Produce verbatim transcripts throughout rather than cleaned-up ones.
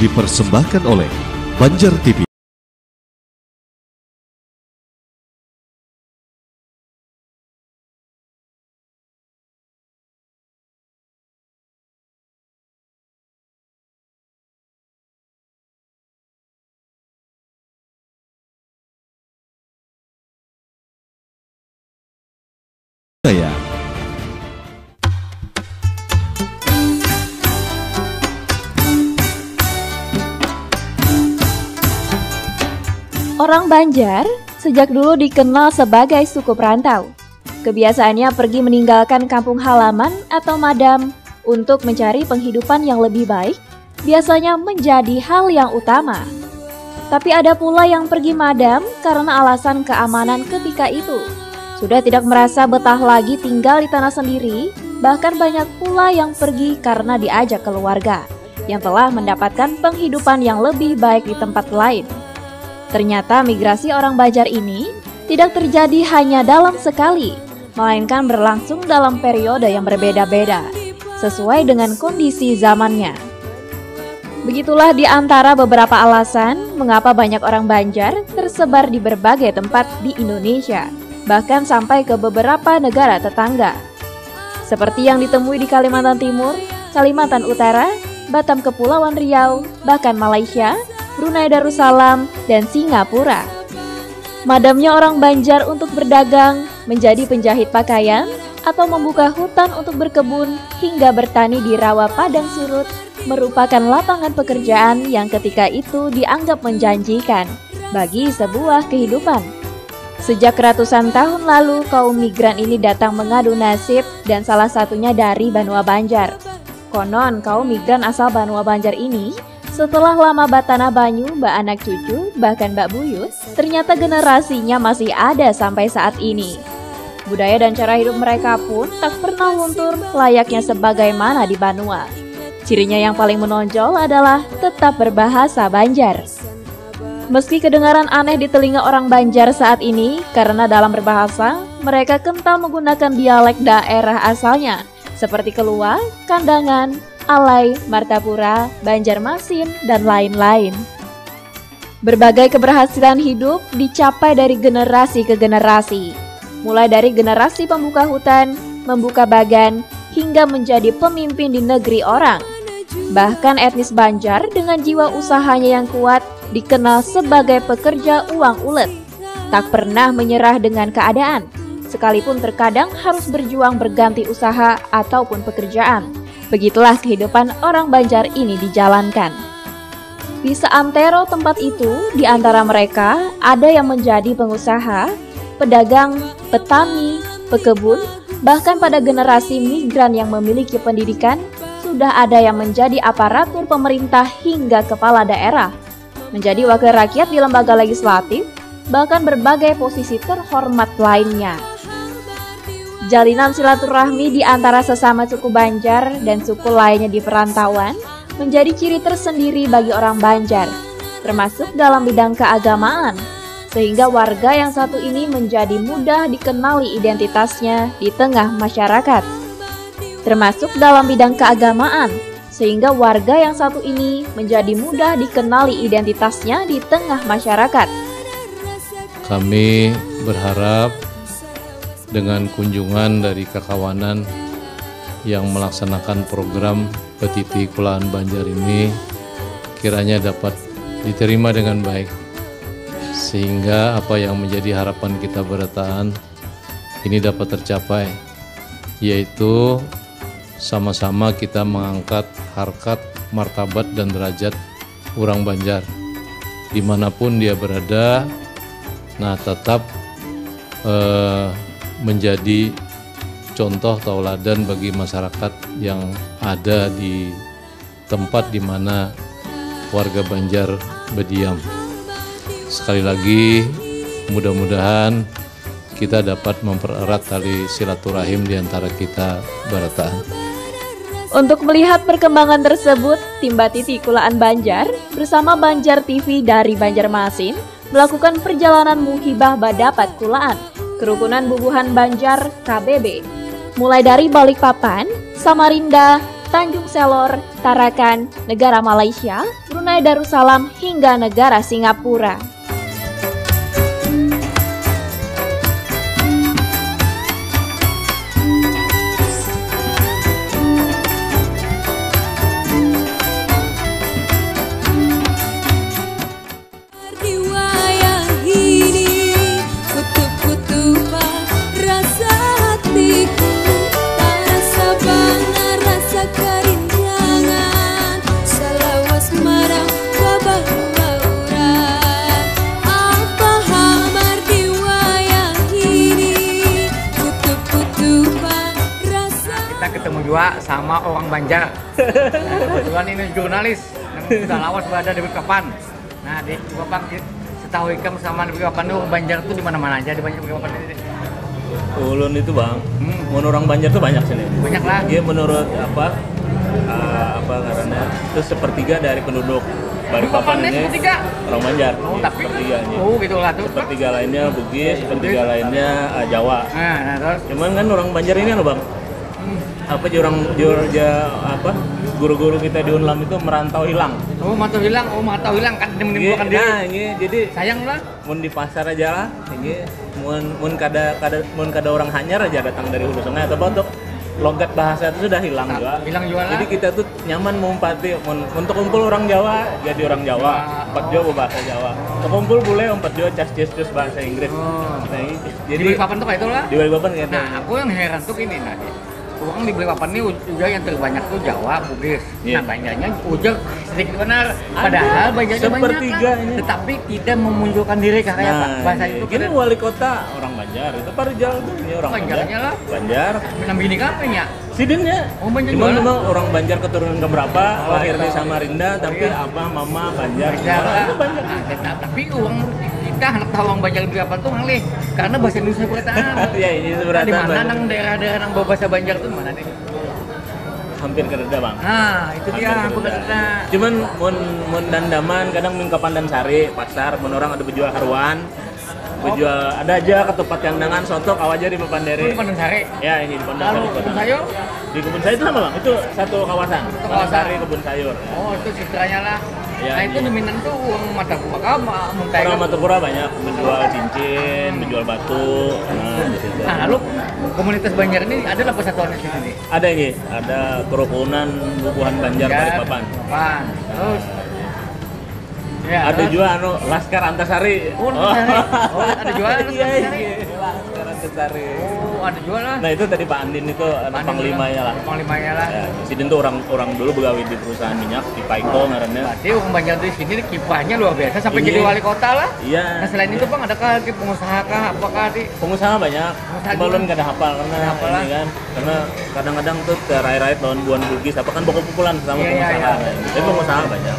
Dipersembahkan oleh Banjar T V. Saya. Orang Banjar sejak dulu dikenal sebagai suku perantau. Kebiasaannya pergi meninggalkan kampung halaman atau madam untuk mencari penghidupan yang lebih baik, biasanya menjadi hal yang utama. Tapi ada pula yang pergi madam karena alasan keamanan ketika itu. Sudah tidak merasa betah lagi tinggal di tanah sendiri, bahkan banyak pula yang pergi karena diajak keluarga yang telah mendapatkan penghidupan yang lebih baik di tempat lain. Ternyata migrasi orang Banjar ini tidak terjadi hanya dalam sekali, melainkan berlangsung dalam periode yang berbeda-beda, sesuai dengan kondisi zamannya. Begitulah di antara beberapa alasan mengapa banyak orang Banjar tersebar di berbagai tempat di Indonesia, bahkan sampai ke beberapa negara tetangga. Seperti yang ditemui di Kalimantan Timur, Kalimantan Utara, Batam Kepulauan Riau, bahkan Malaysia, Brunei Darussalam, dan Singapura. Madamnya orang Banjar untuk berdagang, menjadi penjahit pakaian, atau membuka hutan untuk berkebun hingga bertani di rawa padang surut merupakan lapangan pekerjaan yang ketika itu dianggap menjanjikan bagi sebuah kehidupan. Sejak ratusan tahun lalu, kaum migran ini datang mengadu nasib dan salah satunya dari Banua Banjar. Konon, kaum migran asal Banua Banjar ini setelah lama batanah banyu, baanak cucu, bahkan bak buyut, ternyata generasinya masih ada sampai saat ini. Budaya dan cara hidup mereka pun tak pernah luntur layaknya sebagaimana di Banua. Cirinya yang paling menonjol adalah tetap berbahasa Banjar. Meski kedengaran aneh di telinga orang Banjar saat ini, karena dalam berbahasa, mereka kental menggunakan dialek daerah asalnya, seperti Kelua, Kandangan, Alai, Martapura, Banjarmasin, dan lain-lain. Berbagai keberhasilan hidup dicapai dari generasi ke generasi, mulai dari generasi pembuka hutan, membuka bagan, hingga menjadi pemimpin di negeri orang. Bahkan etnis Banjar dengan jiwa usahanya yang kuat dikenal sebagai pekerja uang ulet, tak pernah menyerah dengan keadaan, sekalipun terkadang harus berjuang berganti usaha ataupun pekerjaan. Begitulah kehidupan orang Banjar ini dijalankan. Di seantero tempat itu, di antara mereka ada yang menjadi pengusaha, pedagang, petani, pekebun, bahkan pada generasi migran yang memiliki pendidikan, sudah ada yang menjadi aparatur pemerintah hingga kepala daerah, menjadi wakil rakyat di lembaga legislatif, bahkan berbagai posisi terhormat lainnya. Jalinan silaturahmi di antara sesama suku Banjar dan suku lainnya di perantauan menjadi ciri tersendiri bagi orang Banjar, termasuk dalam bidang keagamaan, sehingga warga yang satu ini menjadi mudah dikenali identitasnya di tengah masyarakat. Termasuk dalam bidang keagamaan, sehingga warga yang satu ini menjadi mudah dikenali identitasnya di tengah masyarakat. Kami berharap dengan kunjungan dari kakawanan yang melaksanakan program Petiti Kulaan Banjar ini kiranya dapat diterima dengan baik, sehingga apa yang menjadi harapan kita berataan ini dapat tercapai, yaitu sama-sama kita mengangkat harkat, martabat, dan derajat orang Banjar dimanapun dia berada. Nah, tetap eh, menjadi contoh tauladan bagi masyarakat yang ada di tempat di mana warga Banjar berdiam. Sekali lagi, mudah-mudahan kita dapat mempererat tali silaturahim di antara kita barataan. Untuk melihat perkembangan tersebut, tim Batiti Kulaan Banjar bersama Banjar T V dari Banjarmasin melakukan perjalanan muhibah badapat kulaan kerukunan bubuhan Banjar K B B, mulai dari Balikpapan, Samarinda, Tanjung Selor, Tarakan, negara Malaysia, Brunei Darussalam, hingga negara Singapura. Di wayah ini, kutup-kutupan rasa hatiku, tarasa banar rasa karinjangan, salawas marang babauran. Apa hambar di wayah ini, kutup-kutupan rasa. Kita ketemu juga sama orang Banjar. Nah, kebetulan ini jurnalis yang sudah lawas berada di Balikpapan. Nah, di Bapak, setahu ikam, sama di Balikpapan itu, Banjar tuh di mana-mana aja di Banjar, Balikpapan ini. Ulun itu, Bang, hmm, mun orang Banjar tuh banyak sini. Banyak lah. Iya, menurut apa, eh, apa ngarannya, itu sepertiga dari penduduk Balikpapan ini sepertiga orang Banjar. Oh, iya, tapi sepertiganya. Oh, gitu lah tuh. Sepertiga lainnya Bugis, sepertiga lainnya, eh, Jawa. Nah, nah, terus? Cuman kan orang Banjar ini loh, Bang. Hmm. Apa jurang jur ja, apa, guru-guru kita di Unlam itu merantau hilang. Oh, merantau hilang. Oh, merantau hilang kan menimbulkan diri. Nah, ini jadi sayang lah. Mun di pasar aja lah, ini mun mun kada kada mun kada orang Hanyar aja datang dari Hulu Sungai atau apa untuk logat bahasa itu sudah hilang juga. Hilang juga lah. Jadi kita tuh nyaman mengumpati mun untuk kumpul orang Jawa jadi orang Jawa, ah, empat jua bahasa Jawa. Kumpul boleh empat jua cas cis cus bahasa Inggris. Oh. Nah, ini, jadi di Balikpapan tuh kayak itulah. Di Balikpapan kayak itu. Nah, aku yang heran tuh gini, nah, orang di Balikpapan ini juga yang terbanyak tuh Jawa, Bugis. Iya. Nah, Banjarnya ujar sedikit benar. Ada. Padahal Banjarnya banyak kan. Sepertiganya. Tetapi tidak memunculkan diri kayak apa? Nah, bahasa iya. Itu gini, keren. Wali kota orang Banjar, itu Pak Rijal tuh, ini orang Banjar. Banjarnya lah. Banjar. Nambini kampenya. Sidinnya. Oh, Banjar. Cuman juga memang orang Banjar keturunan keberapa, oh, lahir di Samarinda, tapi abah, mama Banjar. Banjar. Nah, itu Banjar. Nah, kita, tapi orang kita anak tahu orang Banjar di apa tuh ngalih. Karena bahasa Indonesia berataan. Ya, ini berataan. Nah, di mana nang daerah-daerah nang bahasa Banjar tuh mana nih? Hampir kada ada, Bang. Nah, itu dia, hampir kada ada. Cuman mun mun dandaman kadang mingka Pandan Sari, pasar, mun orang ada bejual haruan, bejual ada aja ketupat kandangan, soto, kawa aja di Papandere. Oh, di Pandan Sari? Ya, ini di Pandan Sari. Kalau kebun sayur? Di kebun sayur itu sama, Bang. Itu satu kawasan. Satu kawasan. Pandan Sari, kebun sayur. Oh, itu citranya lah. Ya, nah, itu iya. Dominan tuh orang Martapura kah, ma-, mun orang Martapura banyak menjual cincin, menjual batu. Nah, di situ. Nah, lalu komunitas Banjar ini adalah persatuan di sini? Ada ini, ada kerukunan bubuhan Banjar Balikpapan. Balikpapan. Terus? Ya, ada juga anu Laskar Antasari. Oh, Antasari. Oh, ada juga Laskar Antasari. Iya, iya. Laskar Antasari. Oh, ada juga lah. Nah, itu tadi Pak Andin itu anak panglimanya lah. Panglimanya lah. Ya, sidin tuh orang orang dulu begawi di perusahaan minyak di Paiko ngarannya. Berarti orang Banjar di sini kiprahnya luar biasa sampai jadi wali kota lah. Iya. Nah, selain itu, Bang, adakah lagi pengusaha kah, apakah di pengusaha banyak. Pengusaha. Cuma ulun kada hafal karena ini kan. Karena kadang-kadang tuh terait-rait lawan buhan Bugis apa kan bakumpul sama pengusaha. Iya, iya. Tapi pengusaha banyak.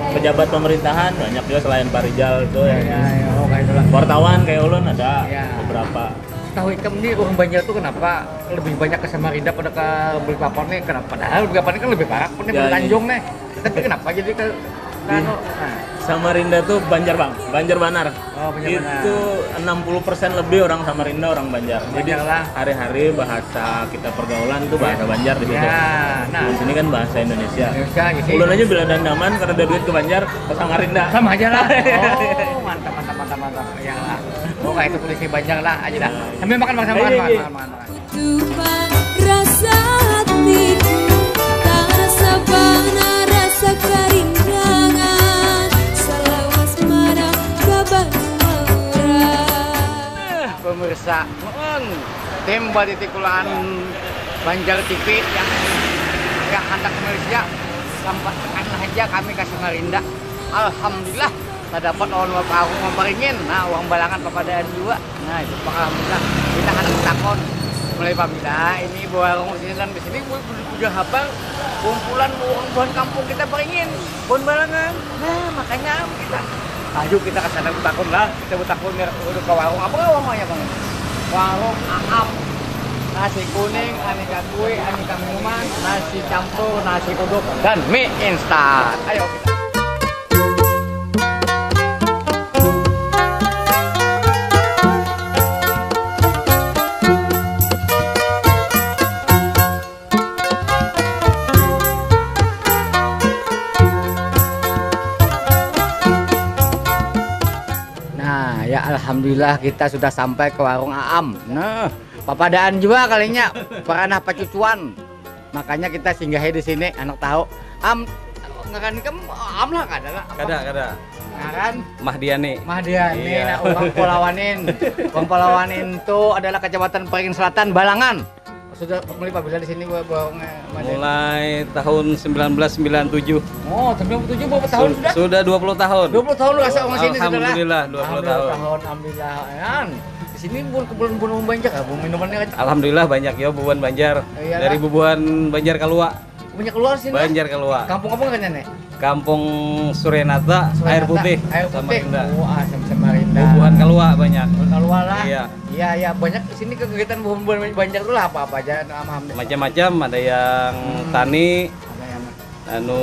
Pejabat pemerintahan banyak juga selain Pak Rijal tuh. Iya, iya. Oh, kayak itulah. Wartawan kayak ulun ada beberapa. Tahu ikam nih orang Banjar tuh kenapa lebih banyak ke Samarinda pada ke Balikpapan nih? Kenapa? Padahal Balikpapan kan lebih parak pun di Tanjung nih. Tapi kenapa jadi ke, ke anu? Nah. Samarinda tuh Banjar, Bang. Banjar banar. Oh, Banjar banar. Itu enam puluh persen lebih orang Samarinda, orang Banjar. Jadi hari-hari bahasa kita pergaulan tuh bahasa Banjar di situ. Ya, nah. Di sini kan bahasa Indonesia. Indonesia, iya sih. Ulun aja bila dandaman karena ada duit ke Banjar, ke Samarinda. Sama aja lah. Oh, mantap, mantap, mantap, mantap. Ya lah. Oh, kayak itu polisi Banjar lah aja dah. Sambil makan, makan, makan, makan, makan, makan. Tumpah rasa hatiku, tarasa banar rasa karindangan, salawas marang kabar mauran. Eh, pemirsa, nuhun tim Batiti Kulaan Banjar T V yang, yang handak Malaysia, sampaikan haja kami ka Samarinda. Alhamdulillah, tadapat lawan warung mamparingin. Nah, urang balangan papadaan jua. Nah, itu pang alhamdulillah. Kita handak takon mulai pamila ini bawarung di sini dan di sini bu-, bu-, bujur habar kumpulan urang buhan kampung kita paringin, buhan balangan. Nah, makanya kita, ayo kita ka sana batakun lah. Kita batakun ya, udah ka warung apa lah namanya, Bang? Warung Aam. Nasi kuning, aneka kue, aneka minuman, nasi campur, nasi uduk, dan mie instan. Ayo kita. Alhamdulillah, kita sudah sampai ke warung Aam. Nah, papadaan juga kalinya, pernah pacucuan. Makanya kita singgahi di sini, anak tahu. Am, ngaran kamu Am lah, kada lah. Apa? Kada, kada. Ngaran Mahdiani. Mahdiani, iya. Nah, orang Palawanin. Orang Palawanin itu adalah Kecamatan Paringin Selatan, Balangan. Sudah mulai pabila di sini, Bang, Bang, Mas? Mulai tahun sembilan belas sembilan tujuh. Oh, sembilan puluh tujuh berapa tahun Sun- sudah? Sudah dua puluh tahun. Dua puluh tahun rasa orang sini sudah lah. Alhamdulillah, dua puluh tahun. Alhamdulillah, tahun, alhamdulillah. Yan, di sini bubuhan, bubuhan banjar, ah, bubuhan minumannya. Alhamdulillah, banyak ya bubuhan banjar. Iyalah. Dari bubuhan Banjar Kalua. Banjar Kalua sini. Banjar Kalua. Kampung apa katanya, Nek? Kampung Surenata, Surenata, Air Putih, Air Putih. Samarinda. Oh, ah, Sam-, Samarinda. Bubuhan Kalua banyak. Bubuhan Kalua lah. Iya. Iya, iya, banyak di sini kegiatan bubuhan Banjar tuh lah, apa-apa aja, nah, Alhamdulillah. Macam-macam, ada yang Hmm. tani, Ada yang anu,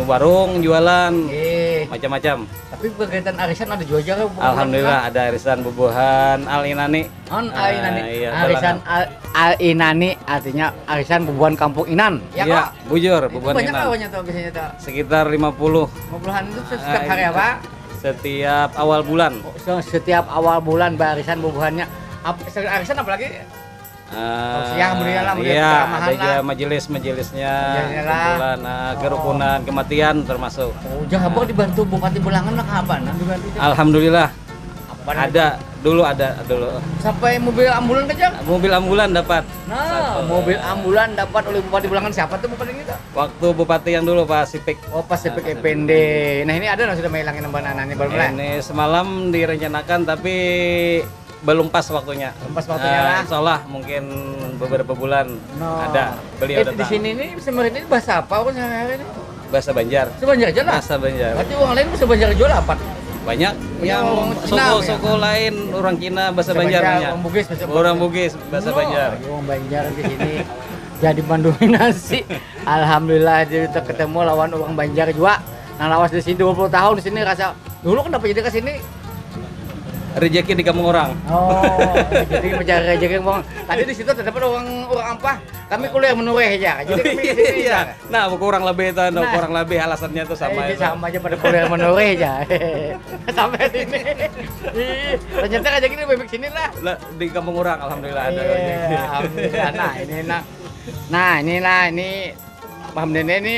warung jualan, Eh. macam-macam. Tapi kegiatan arisan ada juga aja, bubuhan Alhamdulillah, Kalua. Ada arisan bubuhan Al Inani. On Ah, Al Inani. Iya, arisan Balangan. Al, Al Inani artinya arisan bubuhan kampung Inan. Ya, Iya, Kak? Bujur, itu bubuhan banyak Inan. Lawannya tuh biasanya tuh. Sekitar lima puluh. Lima puluhan itu setiap Ah, hari itu apa? Setiap awal bulan. Oh, se-, setiap awal bulan barisan bubuhannya. Ap-, se-, arisan apa lagi? Eh, Tausiah, meriah lah, meriah iya, ada ceramah juga lah. Majelis-majelisnya, Majelisnya lah. Kumpulan, eh, Oh. kerukunan, kematian termasuk. Oh, jangan Nah. Dibantu Bupati Bulangan lah, kapan? Nah, dibantu aja. Alhamdulillah. Apa namanya? Ada, dulu ada, dulu. Sampai mobil ambulan kejar? Mobil ambulan dapat. Nah, satu. Mobil ambulan dapat oleh Bupati Bulangan. Siapa tuh bupati itu? Waktu bupati yang dulu, Pak Sipik. Oh, Pak Sipik Nah, Pak Sipik Effendi. Nah, ini ada nang sudah mailangin nambah anak ini, belum lah? Ini semalam direncanakan, tapi belum pas waktunya. Belum pas waktunya Eh, lah. Insya Allah mungkin beberapa bulan No. ada beliau Eh, di datang. Sini ini, sebenarnya ini bahasa apa, Bos, sehari-hari ini? Bahasa Banjar. Bahasa Banjar aja lah. Bahasa Banjar. Berarti orang lain bahasa Banjar juga dapat. Banyak. Iya, yang orang Cina, suku-suku ya. Lain, orang Cina, bahasa Bahasa Banjar Banjar, banyak. Orang Bugis, bahasa Orang Bugis. Bugis, bahasa Oh, Banjar. Orang Banjar di sini jadi mendominasi. Alhamdulillah, dia kita ketemu lawan orang Banjar juga. Nang lawas di sini dua puluh tahun di sini rasa. Dulu kenapa jadi ke sini? Rezeki di kampung orang. Oh, jadi mencari rezeki, Bang. Tadi di situ terdapat orang, orang apa? Kami kuliah menoreh aja. Jadi kami di sini Iya. aja. Nah, kurang lebih itu, anu, Nah. kurang lebih alasannya tuh sama Eh, itu. Sama aja pada kuliah menoreh aja. Sampai sini. Ih, ternyata rezeki lebih baik sini lah. Lah, di kampung orang, alhamdulillah ada Iya, rezeki. Alhamdulillah. Nah, ini nah. Nah, inilah, ini Bang Dene ini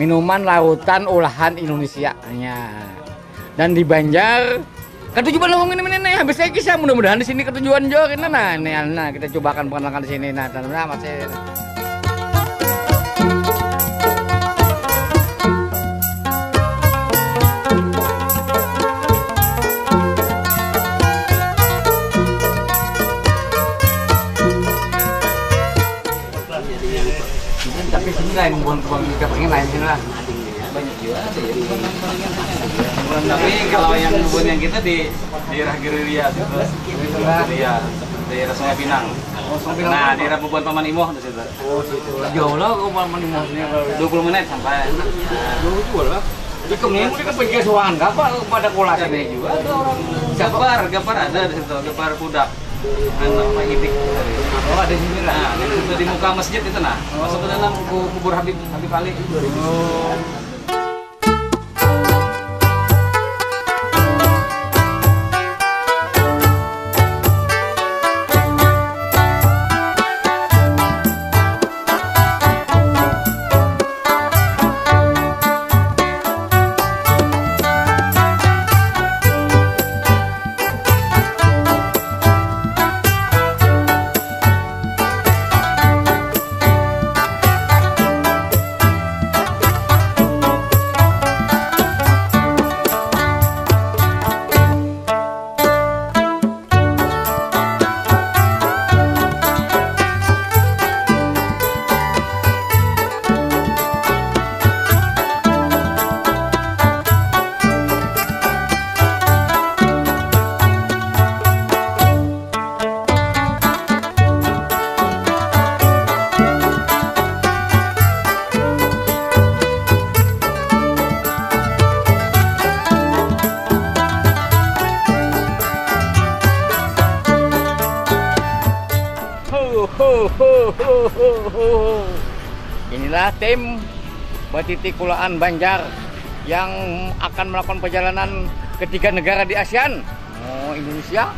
minuman lautan olahan Indonesia. Ya. Dan di Banjar, katuju banar wong ini, ini, ini, habis lagi kisah, mudah-mudahan di sini katujuan jo, ini, nah, ini, nah, kita cobakan perkenalkan di sini, nah, dan, nah, masih. Tapi sini lain, bukan, bukan kita pengen lain sini lah. Tapi kalau yang kebun yang kita di daerah Giriria situ. Iya, daerah Sungai Pinang. Nah, daerah bubuhan Paman Imoh di situ. Oh, situ. Jauh lah ke Paman Imoh sini kalau Dua puluh menit sampai. Jauh juga lah. Ikam ni mungkin kepikiran suangan, apa pada kolah sini? Ada juga ada orang Siapa? Gapar, Gapar ada di situ, Gapar Pudak. Anu, apa, idik. Oh, ada di sini lah. Nah, di situ di muka masjid itu, nah. Masuk ke dalam ku-, kubur Habib, Habib Ali. Oh. Ho, ho, ho, ho, ho, ho. Inilah tim Batiti Kulaan Banjar yang akan melakukan perjalanan ke tiga negara di ASEAN. Oh, Indonesia,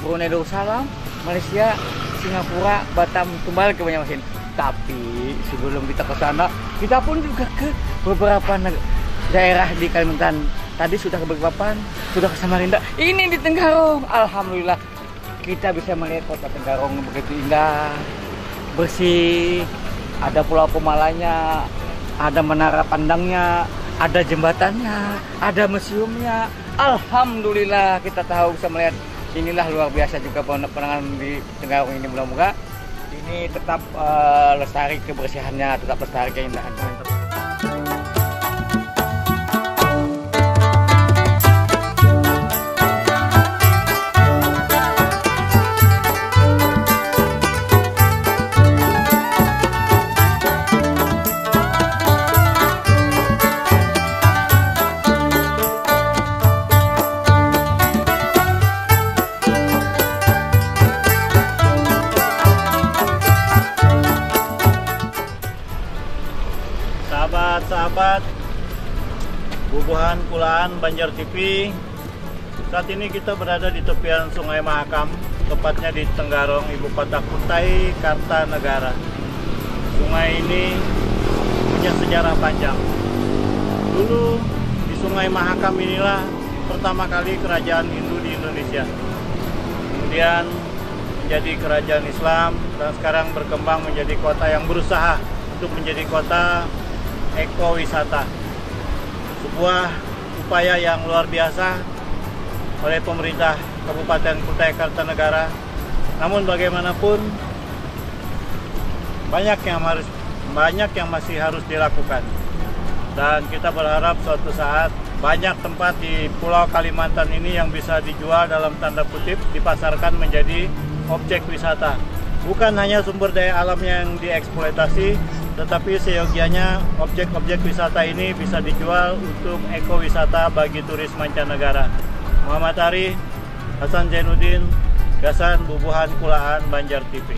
Brunei Darussalam, Malaysia, Singapura, Batam, kembali ke Banjarmasin. Tapi sebelum kita ke sana, kita pun juga ke beberapa neg- daerah di Kalimantan. Tadi sudah ke Balikpapan, sudah ke Samarinda. Ini di Tenggarong, alhamdulillah kita bisa melihat kota Tenggarong begitu indah, bersih. Ada Pulau Pemalanya, ada menara pandangnya, ada jembatannya, ada museumnya. Alhamdulillah kita tahu bisa melihat inilah luar biasa juga pemandangan di Tenggarong ini. Moga-moga ini tetap eh, lestari kebersihannya, tetap lestari keindahannya. Sahabat-sahabat, bubuhan kulaan Banjar T V, saat ini kita berada di tepian Sungai Mahakam, tepatnya di Tenggarong, ibu kota Kutai Kartanegara. Sungai ini punya sejarah panjang. Dulu di Sungai Mahakam inilah pertama kali kerajaan Hindu di Indonesia. Kemudian menjadi kerajaan Islam dan sekarang berkembang menjadi kota yang berusaha untuk menjadi kota ekowisata. Sebuah upaya yang luar biasa oleh pemerintah Kabupaten Kutai Kartanegara. Namun bagaimanapun banyak yang harus banyak yang masih harus dilakukan. Dan kita berharap suatu saat banyak tempat di Pulau Kalimantan ini yang bisa dijual dalam tanda kutip, dipasarkan menjadi objek wisata. Bukan hanya sumber daya alam yang dieksploitasi, tetapi seyogianya objek-objek wisata ini bisa dijual untuk ekowisata bagi turis mancanegara. Muhammad Ari, Hasan Zainuddin, gasan bubuhan kulaan Banjar T V.